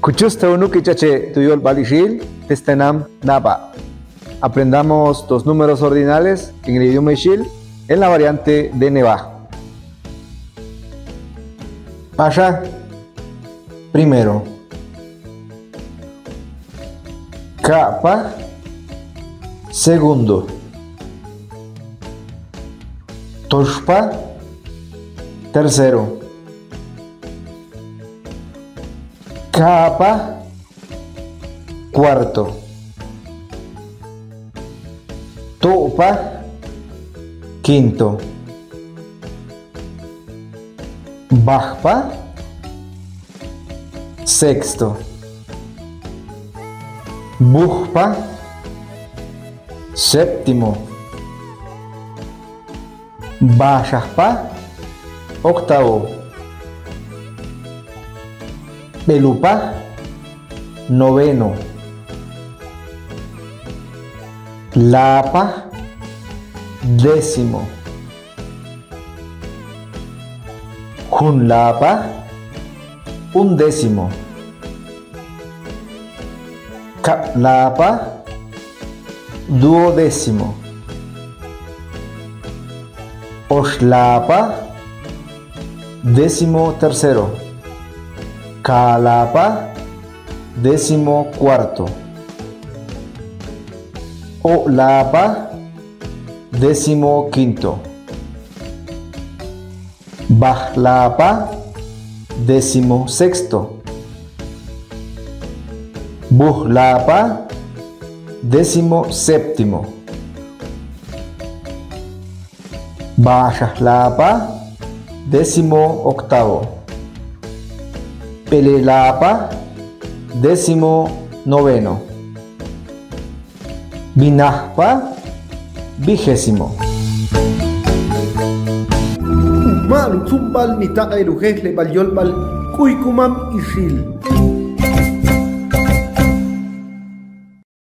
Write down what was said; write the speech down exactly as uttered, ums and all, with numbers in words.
Kuchus ta unuk ich'ache tu yolbal ixil, testenam naba'. Aprendamos los números ordinales en el idioma ixil en la variante de Neva. Paxa, primero. Ka'pa, segundo. Toxpa, tercero. Ka'apa, cuarto. To'pa, quinto. Bajpa, sexto. Bujpa, séptimo. Baxajpa, octavo. B'elupa, noveno. Lapa, décimo. Junlapa, undécimo. Kab'lapa, duodécimo. Oxlapa, décimo tercero. Kalapa, décimo cuarto. O'lapa, décimo quinto. Bajlapa, décimo sexto. Bujlapa, décimo séptimo. Baxajlapa, décimo octavo. B'elelapa, décimo noveno. B'inajpa, vigésimo. Umaal utsumb'al mi taq'el ujejleb'al yolb'al K'uyk'umam Ixil.